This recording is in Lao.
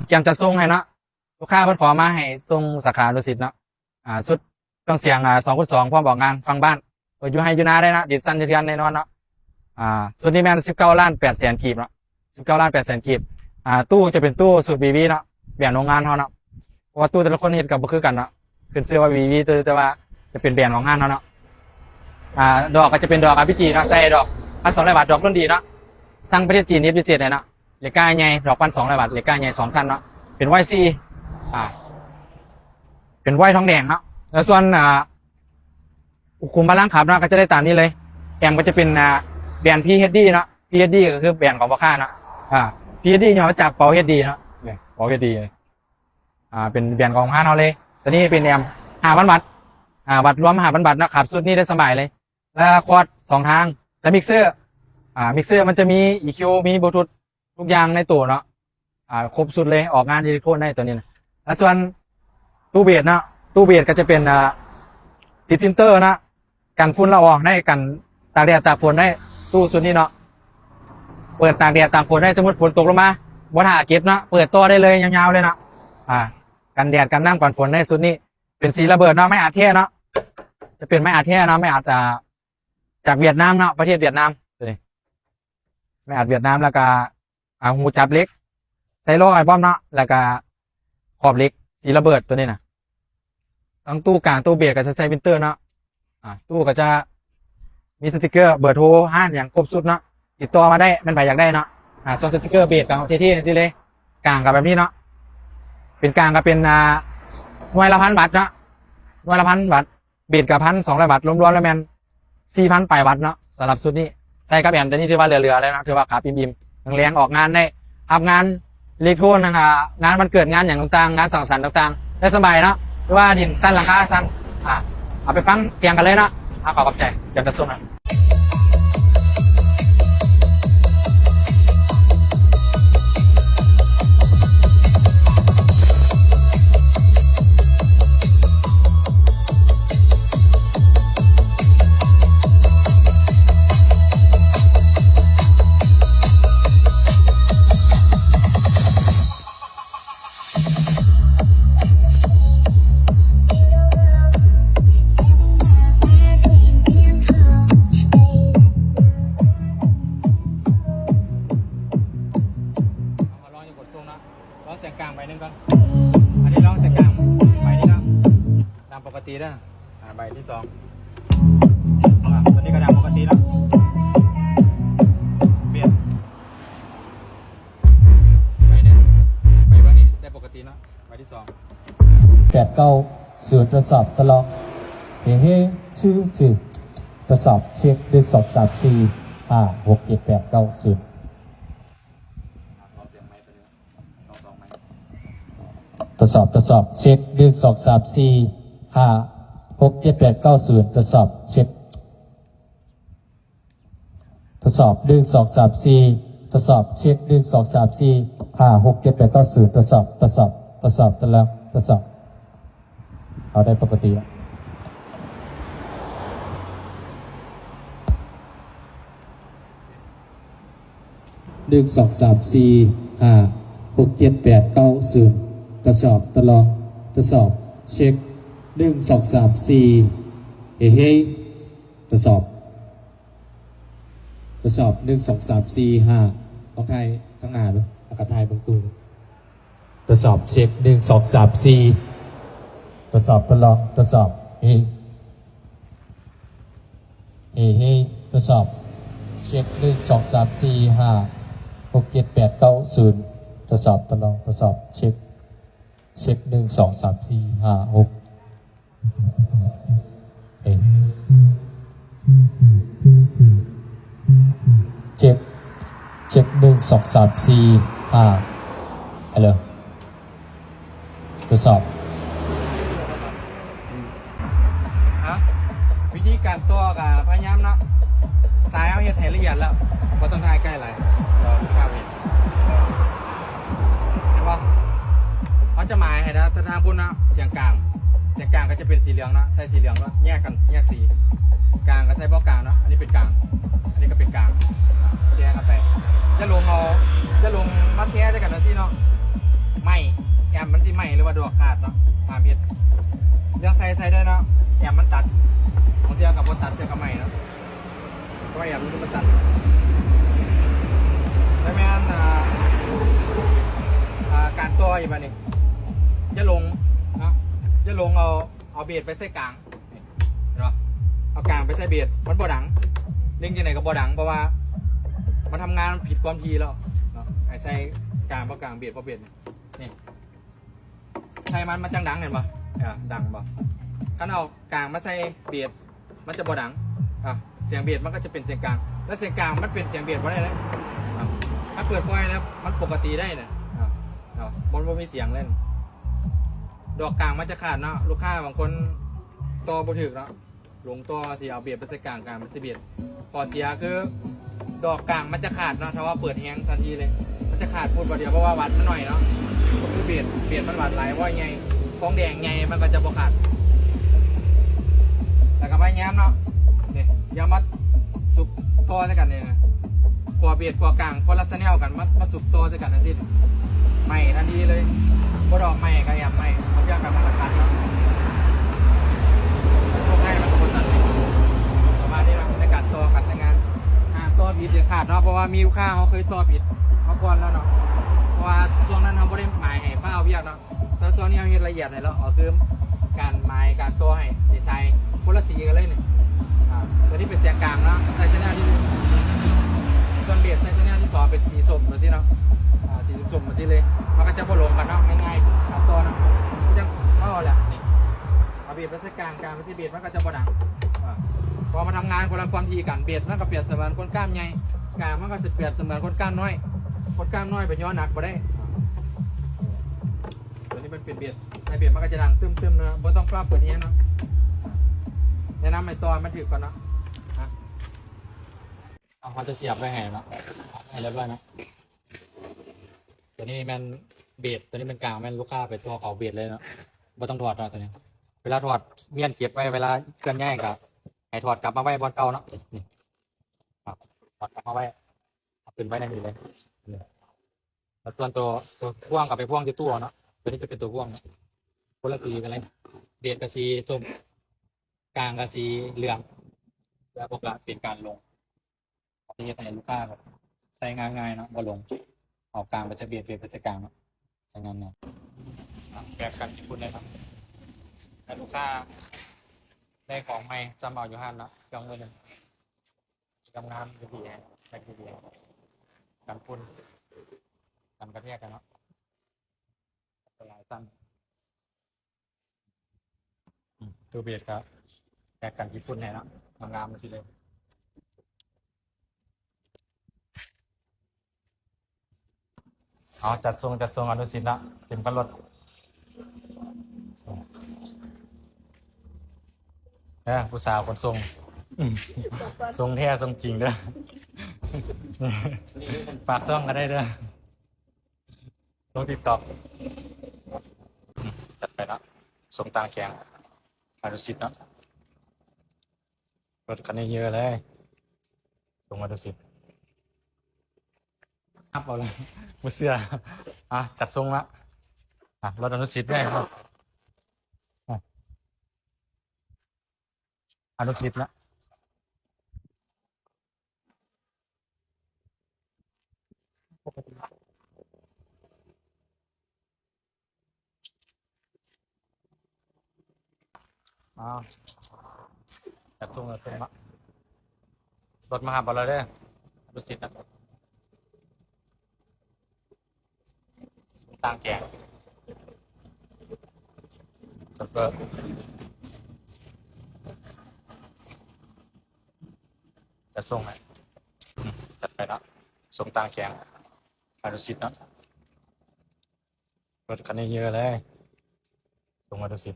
ກຽມຈັດສົ່ງໃຫ້ເນາະ. ລູກຄ້າເພິ່ນຂໍມາໃຫ້ສົ່ງສາຂາດຸສິດເນາະ. ອ່າ ຊຸດເຄື່ອງສຽງ ອ່າ ສອງຄູນສອງ ພ້ອມອອກງານ ຟັງບ້ານ ເປີດຢູ່ໄຮ່ຢູ່ນາໄດ້ເນາະ, ດິນຊັນສະເທືອນແນ່ນອນເນາະ. ອ່າ ຊຸດນີ້ແມ່ນສິບເກົ້າລ້ານແປດແສນກີບເນາະ, ສິບເກົ້າລ້ານແປດແສນກີບ. ອ່າ ຕູ້ຈະເປັນຕູ້ຊຸດ ວີວີ ເນາະ, ແບຣນໂຮງງານເຮົາເນາະ, ເພາະວ່າຕູ້ແຕ່ລະຄົນເຮັດກໍບໍ່ຄືກັນເນາະ. ຂຶ້ນຊື່ວ່າ ວີວີ ແຕ່ວ່າຈະເປັນແບຣນຂອງຮ້ານເຮົາເນາະ. ອ່າ ດອກກໍຈະເປັນດອກ ອາຣ໌ພີຈີ ເນາະ, ໃສ່ດອກພັນສອງຮ້ອຍບາດ, ດອກລຸ້ນດີເນາະ, ສັ່ງປະເທດຈີນເຮັດພິເສດໃຫ້ເນາະ. ເຫຼັກກ້າໃຫຍ່ ດອກພັນສອງຮ້ອຍບາດ, ເຫຼັກກ້າໃຫຍ່ສອງຊັ້ນເນາະ, ເປັນວອຍສີ່ ອ່າ ເປັນວອຍທອງແດງເນາະ. ແລ້ວສ່ວນ ອ່າ ອຸຄຸມພະລັງຂັບເນາະ ກໍຈະໄດ້ຕາມນີ້ເລີຍ. ແອມກໍຈະເປັນ ອ່າ ແບຣນ ພີເອັດດີ ເນາະ, ພີເອັດດີ ກໍຄືແບຣນຂອງພໍ່ຄ້າເນາະ. ອ່າ ພີເອັດດີ ຫຍໍ້ມາຈາກເປົາເອັດດີເນາະ, ເປົາເອັດດີ ອ່າ ເປັນແບຣນຂອງຮ້ານເຮົາເລີຍ. ຕົວນີ້ເປັນແອມ ຫ້າພັນວັດ, ອ່າ ວັດລວມ ຫ້າພັນວັດເນາະ, ຂັບຊຸດນີ້ໄດ້ສະບາຍເລີຍ. ແລ້ວຄອດສອງທາງ, ແລ້ວມິກເຊີ ອ່າ ມິກເຊີມັນຈະມີ ອີຄິວ ມີບລູທູດ ທຸກຢ່າງໃນໂຕເນາະ, ອ່າ ຄົບຊຸດເລີຍ, ອອກງານອີເລັກໂທນໄດ້ຕົວນີ້ນະ. ແລ້ວສ່ວນຕູ້ເບສເນາະ, ຕູ້ເບສກໍຈະເປັນ ອ່າ ຕິດຟິນເຕີເນາະ, ກັນຝຸ່ນລະອອງໄດ້, ກັນຕາກແດດຕາກຝົນໄດ້, ຕູ້ຊຸດນີ້ເນາະ. ເປີດຕາກແດດຕາກຝົນໄດ້, ສົມມຸດຝົນຕົກລົງມາ ບໍ່ຖ້າເກັບເນາະ, ເປີດຕໍ່ໄດ້ເລີຍ ຍາວໆເລີຍເນາະ. ອ່າ ກັນແດດກັນນ້ຳກັນຝົນໄດ້ຊຸດນີ້. ເປັນສີລະເບີດເນາະ, ໄມ້ອັດແທ້ເນາະ, ຈະເປັນໄມ້ອັດແທ້ເນາະ, ໄມ້ອັດ ອ່າ ຈາກຫວຽດນາມເນາະ, ປະເທດຫວຽດນາມ. ຕົວນີ້ໄມ້ອັດຫວຽດນາມ, ແລ້ວກະ ອ່າ ຮູຈັບເຫຼັກ ໃສ່ລໍ້ໃຫ້ພ້ອມເນາະ, ແລ້ວກະຂອບເຫຼັກສີລະເບີດຕົວນີ້ນະ. ທັງຕູ້ກາງຕູ້ເບສກໍຈະໃສ່ວິນເຕີເນາະ. ອ່າ ຕູ້ກໍຈະມີສະຕິກເກີ ເບີໂທຮ້ານຫຍັງຄົບຊຸດເນາະ, ຕິດຕໍ່ມາໄດ້ ແມ່ນໃຜຢາກໄດ້ເນາະ. ອ່າ ສ່ວນສະຕິກເກີເບສກໍເທ່ໆຈັ່ງຊີ້ເລີຍ, ກາງກໍແບບນີ້ເນາະ, ເປັນກາງກໍເປັນ ອ່າ ໜ່ວຍລະພັນບາດເນາະ, ໜ່ວຍລະພັນບາດ. ເບດກໍພັນສອງຮ້ອຍວັດ, ລວມໆແລ້ວແມ່ນສີ່ພັນປາຍວັດເນາະ. ສຳລັບຊຸດນີ້ໃສ່ກັບແອມຕົວນີ້ຖືວ່າເຫຼືອໆເລີຍເນາະ, ຖືວ່າຂັບອີ່ມໆ ແຮງໆ ອອກງານໄດ້, ຮັບງານເລັກໂທນ ງານວັນເກີດ ງານຫຍັງຕ່າງໆ ງານສັງສັນຕ່າງໆ ໄດ້ສະບາຍເນາະ, ຖືວ່າດິນຊັ້ນ ຫຼັງຄາຊັ້ນ. ອ່າ ເອົາໄປຟັງສຽງກັນເລີຍເນາະ. ອ່າ ຂໍຂອບໃຈ ຈາກກະຊວງນະ. ເອົາມາລອງຢູ່ບົດສູງເນາະ, ລອງສຽງກາງໃບໜຶ່ງກ່ອນ. ອັນນີ້ລອງສຽງກາງໃບນີ້ເນາະ, ຕາມປົກກະຕິເດີ. ອ່າ ໃບທີສອງ ອ່າ ຕົວນີ້ກໍດັງປົກກະຕິເນາະ. ປ່ຽນໃບໜຶ່ງ ໃບເບື້ອງນີ້ໄດ້ປົກກະຕິເນາະ. ໃບທີສອງ ແປດເກົ້າສູນ ທົດສອບ ທົດລອງ ເຮເຮ ຊື່ ຊື່ ທົດສອບ ເຊັກ ໜຶ່ງ ສອງ ສາມ ສີ່ ຫ້າ ຫົກ ເຈັດ ແປດ ເກົ້າ ສູນ. ທົດສອບ ທົດສອບ ເຊັກ ໜຶ່ງ ສອງ ສາມ ສີ່ ຫ້າ ຫົກ ເຈັດ ແປດ ເກົ້າ ສູນ. ທົດສອບ ເຊັກ ທົດສອບ ໜຶ່ງ ສອງ ສາມ ສີ່ ທົດສອບ ເຊັກ ໜຶ່ງ ສອງ ສາມ ສີ່ ຫ້າ ຫົກ ເຈັດ ແປດ ເກົ້າ ສູນ. ທົດສອບ ທົດສອບ ທົດສອບ ທົດລອງ ທົດສອບ. ເອົາ ໄດ້ປົກກະຕິແລ້ວ. ໜຶ່ງ ສອງ ສາມ ສີ່ ຫ້າ ຫົກ ເຈັດ ແປດ ເກົ້າ ສູນ. ທົດສອບ ທົດລອງ ທົດສອບ ເຊັກ ໜຶ່ງ ສອງ ສາມ ສີ່ ເຮເຮ. ທົດສອບ ທົດສອບ ໜຶ່ງ ສອງ ສາມ ສີ່ ຫ້າ. ລອງຖ່າຍທາງໜ້າດູ ແລ້ວກໍຖ່າຍເບິ່ງຕູ້. ທົດສອບ ເຊັກ ໜຶ່ງ ສອງ ສາມ ສີ່. ທົດສອບ ທົດລອງ ທົດສອບ ເຮ ເຮ ເຮ. ທົດສອບ ເຊັກ ໜຶ່ງ ສອງ ສາມ ສີ່ ຫ້າ ຫົກ ເຈັດ ແປດ ເກົ້າ ສູນ. ທົດສອບ ທົດລອງ ທົດສອບ ເຊັກ ເຊັກ ໜຶ່ງ ສອງ ສາມ ສີ່ ຫ້າ ຫົກ ເອີ ເຈັດ ເຈັດ ໜຶ່ງ ສອງ ສາມ ສີ່ ຫ້າ. ຮັລໂຫຼ ທົດສອບ. ຮະ ວິທີການຕໍ່ກໍພະຍາຍາມເນາະ, ສາຍເຮົາເຮັດໃຫ້ລະອຽດແລ້ວ ບໍ່ຕ້ອງຖ່າຍໃກ້ຫຼາຍ ດຽວພາບເຫັນ. ເຫັນບໍ່? ເຮົາຈະໝາຍໃຫ້ນະ ທາງພຸ້ນເນາະ, ສຽງກາງ ສຽງກາງກໍຈະເປັນສີເຫຼືອງເນາະ, ໃສ່ສີເຫຼືອງເນາະ, ແຍກກັນ ແຍກສີ. ກາງກໍໃສ່ບໍ່ກາງເນາະ, ອັນນີ້ເປັນກາງ ອັນນີ້ກໍເປັນກາງ. ແຊກັນໄປ ຢ່າຫຼົງເອົາ ຢ່າຫຼົງມາແຊໃສ່ກັນຈັ່ງຊີ້ເນາະ, ມັ ໄໝ້ ແອມມັນຊິໄໝ້ ຫຼືວ່າດອກຂາດເນາະ ຖາມເຮັດ ເລື່ອງໃສ່ ໃສ່ໄດ້ເນາະ ແອມມັນຕັດ ບາງເທື່ອກໍບໍ່ຕັດ ເທື່ອກໍໄໝ້ເນາະ ເພາະວ່າແອມມັນບໍ່ຕັດ ແລ້ວແມ່ນ ອ່າ ອ່າ ການຕໍ່ອີກບາດນີ້ ຢ່າຫຼົງເນາະ ຢ່າຫຼົງເອົາ ເອົາເບດໄປໃສ່ກາງ ເຫັນບໍ່? ເອົາກາງໄປໃສ່ເບດ ມັນບໍ່ດັງ ເລັ່ງຈັ່ງໃດກໍບໍ່ດັງ ເພາະວ່າມັນທຳງານຜິດຄວາມຖີ່ແລ້ວເນາະ ໃຫ້ໃສ່ກາງ ບໍ່ກາງ ເບດບໍ່ເບດ ນີ້ ໃສ່ມັນ ມັນຈັ່ງດັງ ເຫັນບໍ່? ເອີ ດັງບໍ່? ຄັນເອົາກາງມາໃສ່ເບດ ມັນຈະບໍ່ດັງ ອ່າ ສຽງເບດມັນກໍຈະເປັນສຽງກາງ ແລ້ວສຽງກາງມັນເປັນສຽງເບດບໍ່ໄດ້ເລີຍ ອ່າ ຖ້າເປີດປ່ອຍແລ້ວມັນປົກກະຕິໄດ້ນະ ອ່າ ເນາະ ມັນບໍ່ມີສຽງເລີຍ ດອກກາງມັນຈະຂາດເນາະ ລູກຄ້າບາງຄົນຕໍ່ບໍ່ຖືກເນາະ ຫຼົງຕໍ່ຊິເອົາເບດໄປໃສ່ກາງ ກາງມັນຊິເບດ ຂໍ້ເສຍຄືດອກກາງມັນຈະຂາດເນາະ ຖ້າວ່າເປີດແຮງທັນທີເລີຍ ມັນຈະຂາດພຸດບາດດຽວ ເພາະວ່າວັດມັນໜ້ອຍເນາະ ຄືເບດ ເບດມັນວັດຫຼາຍ ເພາະວ່າໃຫຍ່ ຂອງແດງໃຫຍ່ ມັນກໍຈະບໍ່ຂາດ ແລ້ວກໍພະຍາຍາມເນາະ ນີ້ ຢ່າມາສຸກຕໍ່ໃສ່ກັນນີ້ນະ ຂົ້ວເບດ ຂົ້ວກາງ ຄົນລະແຊນແນວກັນ ມາ ມາສຸກຕໍ່ໃສ່ກັນຈັ່ງຊີ້ ໄໝ້ທັນທີເລີຍ ບໍ່ດອກໄໝ້ກໍແອມໄໝ້ ມັນຈະກັບມາສຳຄັນເນາະ ໂຊກໃຫ້ມັນຄົນນັ້ນ ປະມານນີ້ເນາະ ໃນການຕໍ່ ການໃຊ້ງານ ອ່າ ຕໍ່ຜິດຢ່າຂາດເນາະ ເພາະວ່າມີລູກຄ້າເຮົາເຄີຍຕໍ່ຜິດມາກ່ອນແລ້ວເນາະ ເພາະວ່າຊ່ວງນັ້ນເຮົາບໍ່ໄດ້ໝາຍໃຫ້ຟ້າວວຽກເນາະ ແຕ່ຊ່ວງນີ້ເຮົາເຮັດລະອຽດໃຫ້ແລ້ວ ກໍຄືການໝາຍ ການຕໍ່ໃຫ້ດີໄຊ ຄົນລະສີກັນເລີຍນີ້ ອ່າ ຕົວນີ້ເປັນສຽງກາງເນາະ ໃສ່ແຊນແນວທີ່ ສ່ວນເບດໃສ່ແຊນແນວທີ່ສອງເປັນສີສົ້ມຈັ່ງຊີ້ເນາະ ອ່າ ສີສົ້ມຈັ່ງຊີ້ເລີຍ ມັນກໍຈະບໍ່ຫຼົງກັນເນາະ ງ່າຍໆ ການຕໍ່ເນາະ ຈັ່ງເວົ້າແຫຼະ ນີ້ ເອົາເບດໄປໃສ່ກາງ ກາງມັນຊິເບດມັນກໍຈະບໍ່ດັງ ອ່າ ເພາະວ່າມັນທຳງານຄົນລະຄວາມຖີ່ກັນ ເບດມັນກໍປຽບສະເໝືອນຄົນກ້າມໃຫຍ່ ກາງມັນກໍຊິປຽບສະເໝືອນຄົນກ້າມນ້ອຍ ຄົນກ້າມນ້ອຍໄປຍໍໜັກບໍ່ໄດ້ ຕົວນີ້ມັນເປັນເບດ ໃສ່ເບດມັນກໍຈະດັງຕຶ້ມໆເນາະ ບໍ່ຕ້ອງຟ້າວເປີດແຮງເນາະ ແນະນຳໃຫ້ຕໍ່ໃຫ້ມັນຖືກກ່ອນເນາະ ອ່ະ ເອົາ ເຮົາຈະສຽບໄວ້ໃຫ້ເນາະ ໃຫ້ລຽບຮ້ອຍເນາະ ຕົວນີ້ແມ່ນເບດ ຕົວນີ້ແມ່ນກາງ ແມ່ນລູກຄ້າໄປຕໍ່ເຂົ້າເບດເລີຍເນາະ ບໍ່ຕ້ອງຖອດເນາະ ຕົວນີ້ ເວລາຖອດມ້ຽນເກັບໄວ້ ເວລາເຄື່ອນຍ້າຍກໍໃຫ້ຖອດກັບມາໄວ້ບ່ອນເກົ່າເນາະ ນີ້ ອ່ະ ຖອດກັບມາໄວ້ ເອົາຂຶ້ນໄວ້ໃນນີ້ເລີຍ ນີ້ ແລ້ວສ່ວນຕົວ ຕົວພວງກໍໄປພວງຢູ່ຕູ້ເນາະ ຕົວນີ້ຈະເປັນຕົວພວງເນາະ ຄົນລະສີກັນເລີຍ ເບດກໍສີສົ້ມ ກາງກໍສີເຫຼືອງ ແລ້ວພວກກໍເປັນການຫຼົງ ເຮັດໃຫ້ລູກຄ້າແບບໃຊ້ງານງ່າຍເນາະ ບໍ່ຫຼົງ ເອົາກາງໄປໃສ່ເບດ ເບດໄປໃສ່ກາງເນາະ ໃຊ້ງານງ່າຍ ແບບກັນຍີ່ປຸ່ນເລີຍເນາະ ໃຫ້ລູກຄ້າໄດ້ຂອງໃໝ່ ຊ່ຳເອົາຢູ່ຮ້ານເນາະ ເຄື່ອງມືໜຶ່ງ ງາມໆ ດີໆ ແພັກດີໆ ກັນຝຸ່ນ ກັນກະແທກກັນເນາະ ຫຼາຍຊັ້ນ ອືມ ຕູ້ເບດກໍແພັກກັນຂີ້ຝຸ່ນໃຫ້ເນາະ ງາມໆ ຈັ່ງຊີ້ເລີຍ ເອົາ ຈັດສົ່ງ ຈັດສົ່ງອະນຸສິດເນາະ ເຕັມຄັນລົດ ເອີ ຜູ້ສາວຂົນສົ່ງ ສົ່ງແທ້ສົ່ງຈິງເດີ ຝາກຊ່ອງກໍໄດ້ເດີ ລົງຕິກຕັອກ ອືມ ຈັດໄປເນາະ ສົ່ງຕ່າງແຂວງ ອະນຸສິດເນາະ ລົດຄັນໃຫຍ່ເລີຍ ສົ່ງອະນຸສິດ ຮັບເອົາເລີຍ ບໍ່ເຊື່ອ ອ່ະ ຈັດສົ່ງລະ ອ່ະ ລົດອະນຸສິດເດ້ ອ່ະ ອະນຸສິດນະ ອ້າວ ຈັດສົ່ງ ຈັດສົ່ງລະ ລົດມາຮັບເອົາແລ້ວເດີ ອະນຸສິດນະ. ຕ່າງແຂວງ ໂຊເຟີ ຈະສົ່ງໃຫ້ ອືມ ຈັດໄປເນາະ ສົ່ງຕ່າງແຂວງ ອະນຸສິດເນາະ ລົດຄັນໃຫຍ່ເລີຍ ສົ່ງອະນຸສິດ.